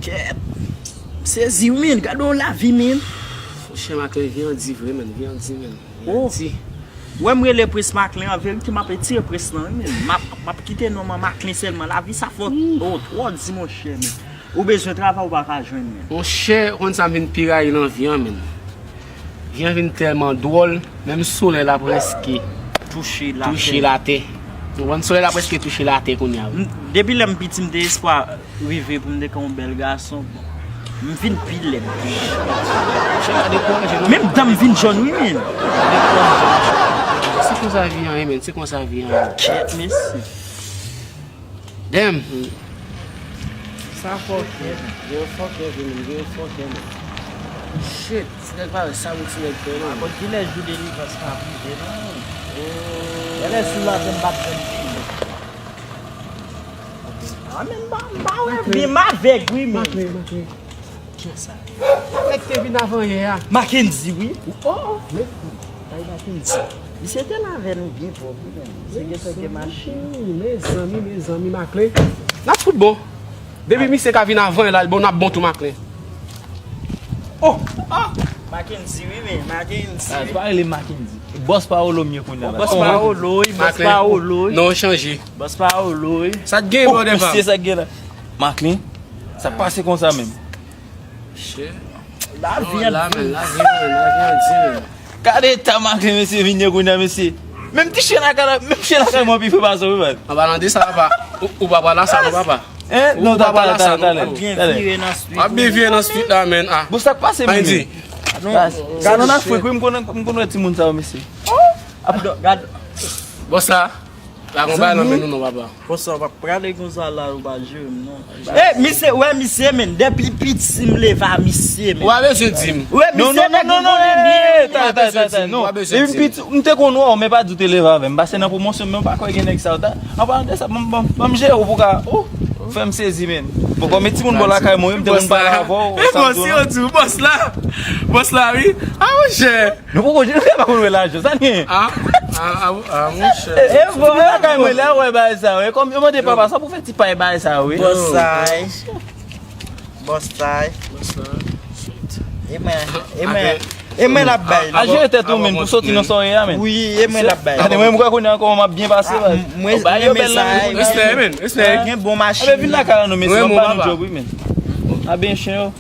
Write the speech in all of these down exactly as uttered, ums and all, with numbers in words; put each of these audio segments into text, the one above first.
Kèt. Sezi wi, men. Gade yon lavi, men. Monchè, Macklin, vi an di vre, men. Vi an di, men. Vi an di. Wè m rele Prince Macklin, an verite, m ap etire Prince lan, wi, men. M ap, m ap kite non an Macklin sèlman. Lavi sa fò, oh, twò di, monchè, men. Ou bezwen travay, ou pa ka jwenn, men. Monchè, ou konn sa m vin pi rayi nan vi an, men. Vi an vin tèlman dwòl, menm solèy la prèske touche latè. Touche latè. Ou konprann? Solèy la prèske touche latè kounye a, wi. M, depi lè m piti, m te espwa rive pou m te ka yon bèl gason. Bon, m vin pi lèd. Monchè, pa dekouraje, non. Menm dan m vin jòn, wi, men. Pa dekouraje, monchè. Se konsa vi an ye, men. Se konsa vi an ye. Kèt, mesye. Damn. Sa fòkè. Gen fòkè vini, gen fòkè, men. Shit, si nèg pa wè sa, moun ti nèg fè, non. Bon, kilè jou delivrans ka rive, non? Genlè sou latè m pa t jwenn fini. Ah, men m pa, m pa wè byen, m avèg, wi, men. Macklin, Macklin. Kiyès sa? Nèg te vin avan yè a. Mackendy, wi. Oh, oh, men. Ay, Mackendy. Misye te la avè nou byen pwòp, wi, men. Misye gentan gen machin. Mezanmi, mezanmi, Macklin. N ap fout bon. Depi misye ka vin avan yè la, bon, n ap bon tou, Macklin. Oh, oh. Mackendy, wi, men. Mackendy. Ah, pa rele Mackendy. Bòs Paolo m ye kounye a la. Bòs Paolo, wi, bòs Paolo, wi. Non, chanje. Bòs Paolo, wi. Sa t gen, bò, devan? Mesye, sa t gen la. Macklin, sa k pase konsa menm? Shit. Lavi an di. Lavi an di, men. Gade eta Macklin, mesye, vin ye kounye a, mesye. Menm ti chen lakay la, menm chen lakay mwen pi fre pase w, wi, man. An palan de sa, papa. Ou, ou pa pral la sa, non, papa. Hein? Non, talè, talè, talè. W ap byen vire nan street la, men. Ah. Bon, sa k pase, men? Gade nan Afrik, wi, m konnen, m konnen timoun sa yo, mesye. Gade. Bon, sa. Pa gon bagay nan men nou non, papa. Konsa w pa prale konsa la, ou pa jere m non. Eh, misye, wè misye, men, depi piti m leve a misye, men. Ou pa bezwen di m. Wè misye, nèg nou konnen byen. Talè, talè, talè, non. Depi piti, m te konn wè w, men pa di w te leve avè m. Pase nan pwomosyon, men w pa kwè gen nèg sa yo. An palan de sa, ban m, ban m, ban m jere w pou ka, oh, fè m sezi, men. Bon, kòm e timoun bò lakay mwen, wi, m te konn pale avè w. E bon, si yo di w, bòs la, bòs la, wi. Ah, monchè. Nou poko, nou pa konn wè lajan, sa n gen? Ah, ah, ah, ah, monchè. E bon, e bon. Mwen la wè bagay sa, wi. Kòm yo mande papa, sa pou fè ti pay bagay sa, wi. Bòsay. Bòsay. E mwen, e mwen, e mwen l ap bay. A jere tèt ou, men, pou soti nan sa w ye a, men. Wi, e mwen l ap bay. Gade, mwen, mwen kwè kounye a ankò, m ap byen pase, baz. Mwen, mwen renmen sa. Respè, men, respè. Gen bon machin. Vin lakay la, non, mesye, m ap ba nou djòb, wi, men. A ben chen yo.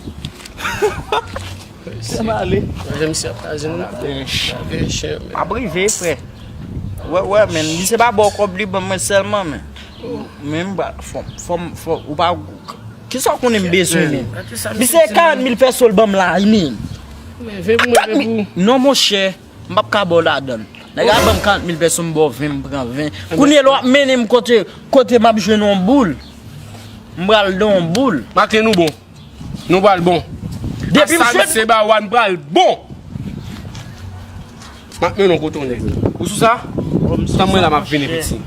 Sa m ale. Manje misye ap kraze nou. Ap rive, frè. Wè, wè, men, li se pa ba w kòb li ban mwen sèlman, men. Men m pa, fò, fò, fò, ou pa, kisa w konnen m bezwen, men? Misye karant mil pèso l ban m la, men. Men, ven pou mwen, ven pou ou. Non, monchè, m p ap ka ba w ladan l. Nèg la ban m karant mil pèso, m ba w ven, m pran ven. Kounye a w ap mennen m kote, kote m ap jwenn yon boul. M pral nan yon boul. Maten nou bon. Nou pral bon. Depi m sot. Sa misye ba w a, n pral bon. M ap mennen w kote yon nèg. Ou sou sa? Tann mwen la, m ap vini, piti.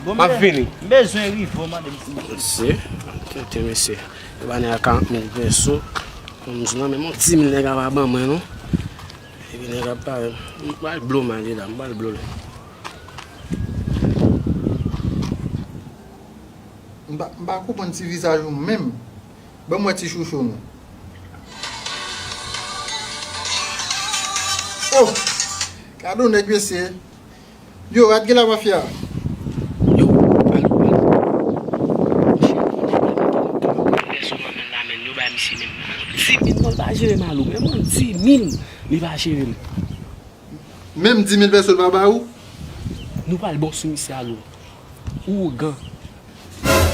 M ap vini. M bezwen rive, mande m si. Mesye, tete mesye. E pa nèg a karant mil pèso. Kòm di nan menm yon ti mil nèg a pa ban mwen, non. Epi nèg ap pale. M pral blo m ale la, m pral blo l. M pa, m pa konprann ti vizaj ou menm. Ban m wè ti chouchou nou. Oh! Gade yon nèg, mesye. Yo, Radgela mafya. Yo, alo, alo. Pèsonèl nan la, men yo bay misye menm di mil, non, li pa jere m alo. Menm di mil, li pa jere m. Menm di mil pèsonèl pa ba ou? Nou pral bon sou misye alo. Ougan.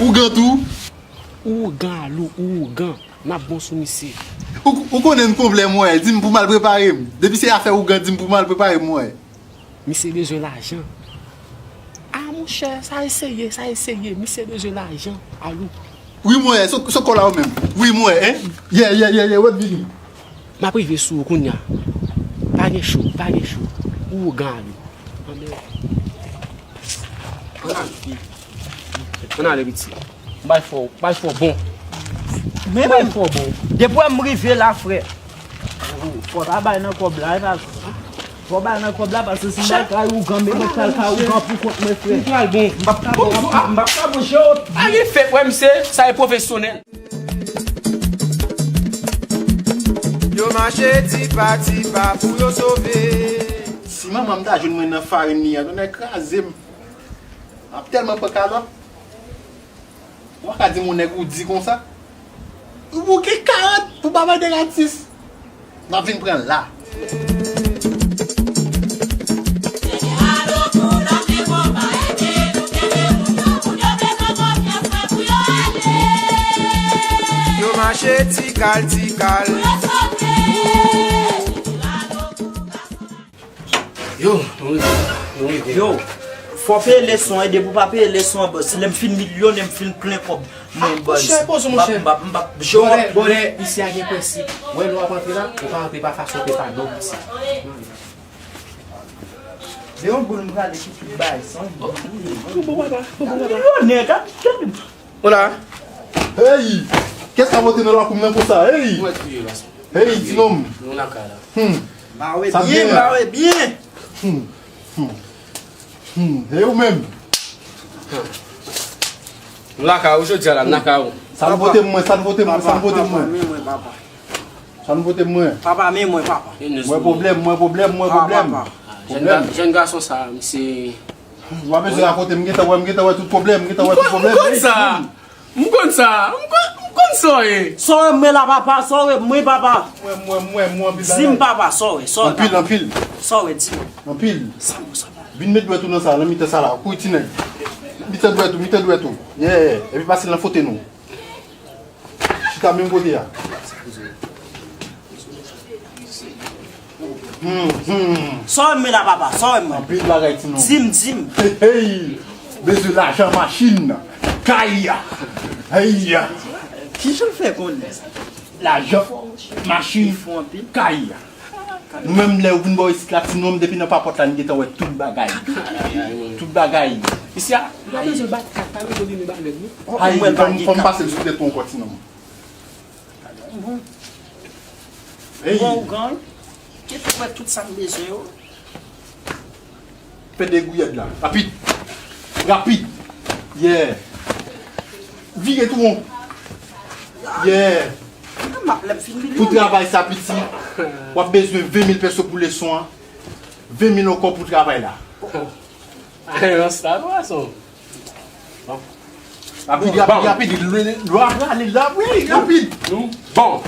Ougan tou? Ougan alo, ougan. N ap bon sou misye. Ou, ou konnen m pwoblèm, wè. Di m pou m al prepare m. Depi se afè ougan, di m pou m al prepare m, wè. Misye bezwen lajan. A, monchè, sa eseye, sa eseye. Misye bezwen lajan. Alo. Wi, m wè. Se, se kò la ou menm. Wi, m wè, en. Yè, yè, yè, yè, wè vini. M ap rive sou ou kounye a. Pa gen cho, pa gen cho. Ougan alo. Anben. Ann ale. Ann ale, piti. Bay fò, bay fò bon. Men bay fò bon. Depi m rive la, frè. Fò ta bay nan kòb la, e pa. Fò bay nan kòb la, paske si m bay kay ougan, men mwen kal kay ougan pou kont mwen, frè. Ou pral bon. M p ap ka bon, m p ap ka bon, je. Pa gen fèk, wè, misye, sa e pwofesyonèl. Yo mache ti pa ti pa pou yo sove. Si manman m ta jwenn mwen nan farin li an, done kraze m. M ap tèlman pran kalòt. Ou pa ka di m yon nèg ou di konsa. Ou gen karant pou pa bay de gratis. M ap vin pran l la. Yo mache ti kal, ti kal. Yo, nou rive, nou rive. Yo, fò peye leson an, depi w pa peye leson an, bòs, lè m fin milyonè, m fin plen kòb, mwen bòs. Monchè, poze w, monchè. M p ap, m p ap, m p ap, je w ap. Bonè, bonè, isi a gen prensip. Wè, lè w ap antre la, ou pa antre pa fason, ou pa nòm isi. De yon boul m prale ki tout bay, san. Bon, bon, papa, bon, bon, papa. Milyonè, gad, gad. Hola. Hey! Kès ka vote nan lakou m nan konsa? Hey! Mwen kriye la. Hey, ti nonm. Nou lakay la. Hmm. Bawe byen, bawe byen. Hmm. Hmm. Hmm. Hey, ou menm? Nou lakay ou jodi a la, nou lakay ou. Sa n vote mwen, sa n vote mwen, sa n vote mwen. Papa, men mwen, papa. Sa n vote mwen. Papa, men mwen, papa. Mwen pwoblèm, mwen pwoblèm, mwen pwoblèm. Papa. Jèn ga-, jèn gason sa, misye. W ap bezwen rakonte m, m gentan wè, m gentan wè tout pwoblèm, m gentan wè tout pwoblèm. M konn sa. M konn sa. M konn, m konn sa w ye. Sa w ye mwen la, papa, sa w ye mwen, papa. Mwen, mwen, mwen, mwen, anpil bagay. Di m, papa, sa w ye, sa w ye. Anpil, anpil. Sa w ye, di m. Anpil. Sa bon, sa bon. Vin met dwèt ou nan sa, nan mitan sa la. Kouri ti nèg. Mitan dwèt ou, mitan dwèt ou. Yeah, epi pase l nan fote nou. Chita menm kote a. Hmm, hmm. Sa w ye mwen la, papa, sa w ye mwen. Anpil bagay, ti nonm. Di m, di m. Hey, hey. Bezwen lajan, machin, kay. Hey. Kijan l fè konnen? Lajan, machin, kay. Nou menm, lè ou vin bò isit la, ti nonm, depi nan papòt la, n gentan wè tout bagay. Tout bagay. Isi a. Ou pa bezwen bat kat, pa bezwen vini ba nèg, non. Ay, fò m, fò m pase l sou tèt ou ankò, ti nonm. Bon. Hey. Bon, ou gen. Kite mwen tout sa m bezwen yo. Fè de gouyad la. Rapid. Rapid. Yeah. Vire tou won. Yeah. Pou travay sa, piti, w ap bezwen ven mil pèso pou leson an. Ven mil ankò pou travay la. Ay, yon star, gason. Rapid, rapid, rapid. Lwa prale la, wi, rapid. Bon.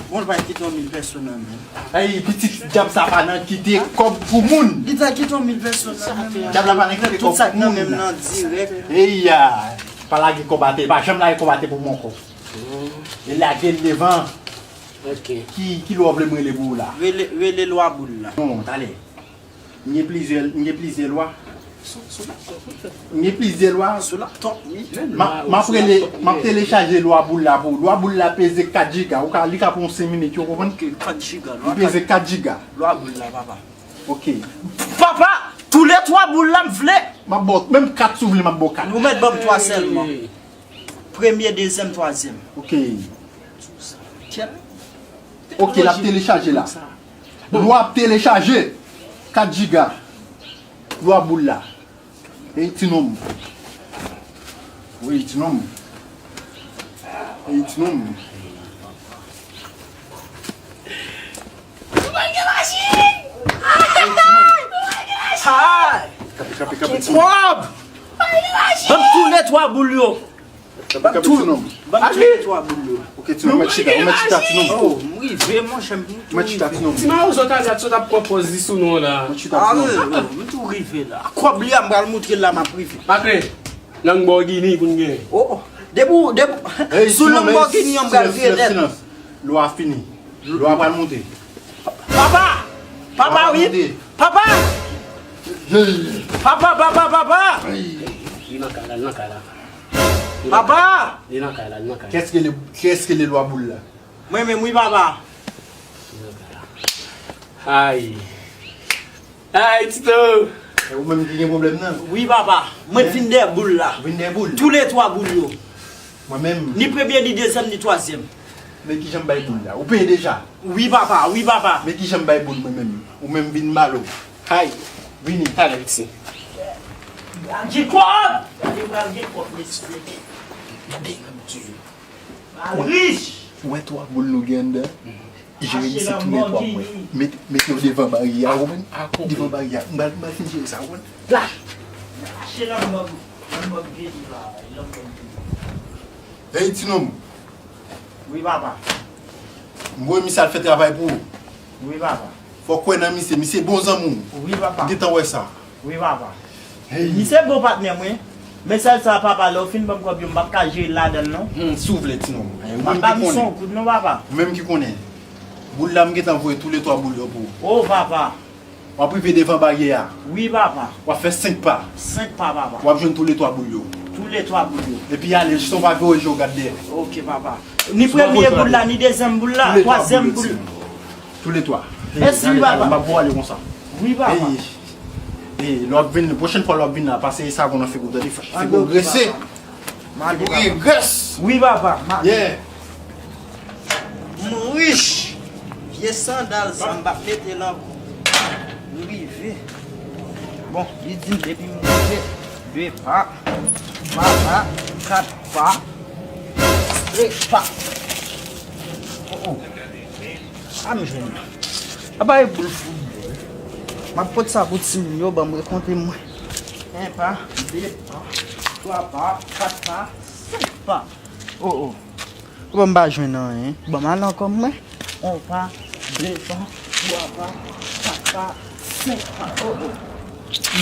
Bon, l pa kite yon mil pèso nan men. Ay, pitit dyab sa pa nan kite kòb pou moun. Li ta kite yon mil pèso nan men. Dyab la pa nan kite kòb pou moun. Tout sa k nan men m nan dirèk. Eya, pa lage kòb atè, pa janm lage kòb atè pou mwen ankò. E lage l devan. Ok. Ki, ki lwa w vle m rele pou ou la? Rele, rele lwa boul la. Non, talè. M gen plizyè, m gen plizyè lwa. M gen plizyè lwa. Sou laptop, wi. M ap, m ap rele, m ap telechaje lwa boul la pou ou. Lwa boul la peze kat jiga. Ou ka, li ka pran w senk minit, ou konprann? Ok, kat jiga, lwa kat. Li peze kat jiga. Lwa boul la, papa. Ok. Papa, tou le twa boul la m vle. M ap ba w, menm kat si w vle, m ap ba w kat. Ou mèt ban m twa sèlman. Premye, dezyèm, twazyèm. Ok. Kèt. Ok, l ap telechaje la. Lwa ap telechaje. Kat jiga. Lwa boul la. Ey, ti nonm. Wi, ti nonm. Ey, ti nonm. Ou pral gen machin! Ou pral gen machin! Kanpe, kanpe, kanpe, ti nonm. Kòb! Ou pral gen machin! Ban m tou le twa boul yo. Kanpe, kanpe, ti nonm. Ban m tou le twa boul yo. Ok, ti nonm, ou mèt chita, ou mèt chita, ti nonm. Oh, m rive, monchè, m tou rive. Mèt chita, ti nonm. Ti mawozo Kazak sot ap pran pòz li sou nou la. Mèt chita, ti nonm. Ah, m tou rive la. Kòb li a, m pral moutre l la, m ap rive. Makre, Lamborghini pou n gen. Oh, oh. Depi w, depi w, sou Lamborghini an, m pral vire nèt. Lwa fini. Lwa pral monte. Papa! Papa, wi! Papa! Papa, papa, papa! Li nan kay la, li nan kay la. Papa! Li nan kay la, li nan kay la. Kiyès ki rele, kiyès ki rele lwa boul la? Mwen menm, wi, papa. Li nan kay la. Ay. Ay, Tito! E ou menm ki gen pwoblèm nan? Wi, papa. Mwen vin dèyè boul la. Vin dèyè boul? Tou le twa boul yo. Mwen menm? Ni premye, ni dezyèm, ni twazyèm. Men kijan m bay boul la? Ou peye deja? Wi, papa. Wi, papa. Men kijan m bay boul mwen menm? Ou menm vin ba l ou. Hay! Vini. Talè, piti. Pral gen kòb! Gade, pral gen kòb, mesye. Gade, gade, mesye. Pral rich! Ou wè twa boul nou gen anndan? Jere misye tou lè twa pou mwen. Met, met yo devan baryè a, ou konprann? Devan baryè a. M pral, m pral fin jere sa, ou konprann? Lach! Mache lanmòg, lanmòg vini la, lanmòg vini. Hey, ti nonm. Wi, papa. M voye misye al fè travay pou ou. Wi, papa. Fò w kwè nan misye. Misye bon zanmi w. Wi, papa. M gentan wè sa. Wi, papa. Hey. Misye bon patnè mwen. Men sèl sa, papa, lè w fin ban m kòb yo, m p ap ka jere l ladan l, non. Hmm, si w vle, ti nonm. Hey, ou menm ki konnen. M ap ba misye yon kout, non, papa. Ou menm ki konnen. Boul la, m gentan voye tou lè twa boul yo pou ou. O, papa. W ap rive devan baryè a. Wi, papa. W ap fè senk pa. Senk pa, papa. W ap jwenn tou lè twa boul yo. Tou lè twa boul yo. Epi ale, jis w pa vire w je w gad dèyè. Ok, papa. Ni premye boul la, ni dezyèm boul la, twazyèm boul. Tou lè twa. Mèsi, papa. M ap voye ale konsa. Wi, papa. Ey, ey, lè w ap vin, pwochèn fwa lè w ap vin la, pase savon nan figi w, tande, figi w grese. Figi w grese. Wi, papa. Yeah. M rich. Vye sandal sa, m p ap mete l ankò. M rive. Bon, li di m depi m rive, de pa, twa pa, kat pa, senk pa. Oh, oh. Sa m jwenn la. Apa e boul foutbòl. M ap pot sa pou timoun yo, ban m rekonte mwen. En pa, de pa, twa pa, kat pa, senk pa. Oh, oh. Kòman m pa jwenn anyen? Ban m al ankò mwen. On pa, de pa, twa pa, kat pa, senk pa. Oh, oh.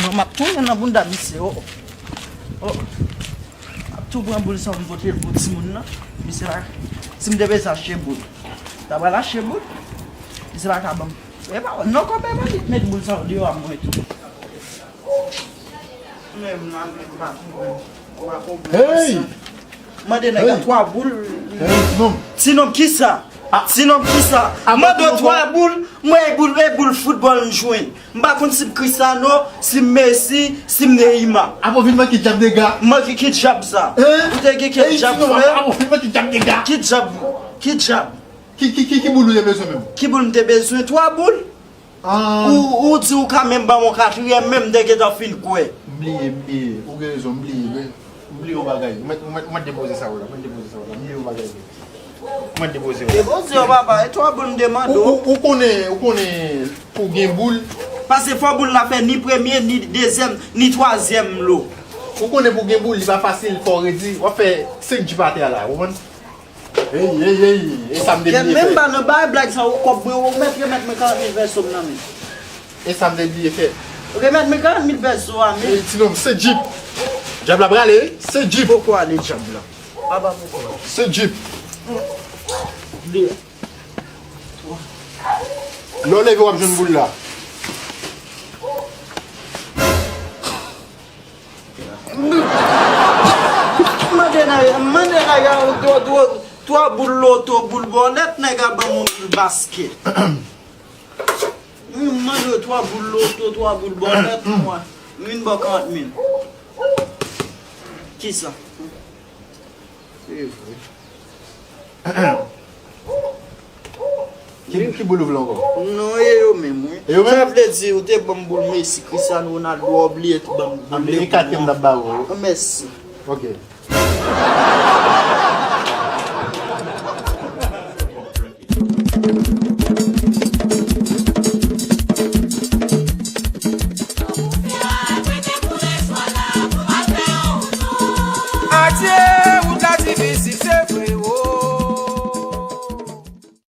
Non, m ap tounen nan bounda misye. Oh, oh. Oh. M ap tou pran boul sa pou m pote l pou timoun nan. Misye pa, si m te bezwen achte boul, ta pral achte boul. Misye pa ka ban m. E pa wè, non, kòman li met boul sa deyò a mwen tou. Menm la, menm pa konprann. Ou pa konprann. Hey! Mande nèg la twa boul. Hey, ti nonm. Ti nonm kisa? Ah. Ti nonm kisa? Ah, mande twa boul, mwen e boul, e boul foutbòl m jwenn. M pa konn si m Cristiano, si m Messi, si m Neymar. Apa w vin manke djab dega? Manke ki djab sa? Hein? Ou te gen kèk djab, frè? Apa w vin manke djab dega? Ki djab? Ki djab? Ki, ki, ki, ki boul ou te bezwen menm? Ki boul m te bezwen? Twa boul? Ah. Ou, ou di ou ka menm ban m yon katriyèm, menm m te gentan fin kwè. M bliye, m bliye. Ou gen rezon, m bliye, men. M bliye yon bagay. Ou mèt, ou mèt, ou mèt depoze sa w la. Ou mèt depoze sa w la. M bliye yon bagay. Ou mèt depoze w la. Depoze yo, papa. E twa boul m te mande w. Ou, ou, ou konnen, ou konnen pou gen boul. Paske fò boul la fè ni premye, ni dezyèm, ni twazyèm lo. Ou konnen pou gen boul, li pa fasil, fò w redi. W ap fè senk jip atè a la, ou konprann? Ey, ey, ey, e sa m te bliye fè. Kèt, menm pa nan bay blag sa, ou kòb mwen, ou mèt remèt mwen karant mil pèso m nan men. E sa m te bliye fè. Remèt mwen karant mil pèso a, men. Ey, ti nonm, se jip. Djab la prale, wi. Se jip. Poko ale djab la. Papa poko ale. Se jip. De. Lè w leve, w ap jwenn boul la. Mande nèg, mande nèg a twa, twa, twa boul loto, boul bòlèt, nèg a ban m yon boul baskèt. Wi, m mande yo twa boul loto, twa boul bòlèt, mwen. Vin bò karant mil. Kisa? Se vre. Ki, ki boul ou vle ankò? Non, e yo menm, wi. E yo menm? Sa vle di, ou te ban m boul Messi, Cristiano Ronaldo, w a bliye tou ban m boul Lebron. E kat ke m t ap ba ou. Mèsi. Ok.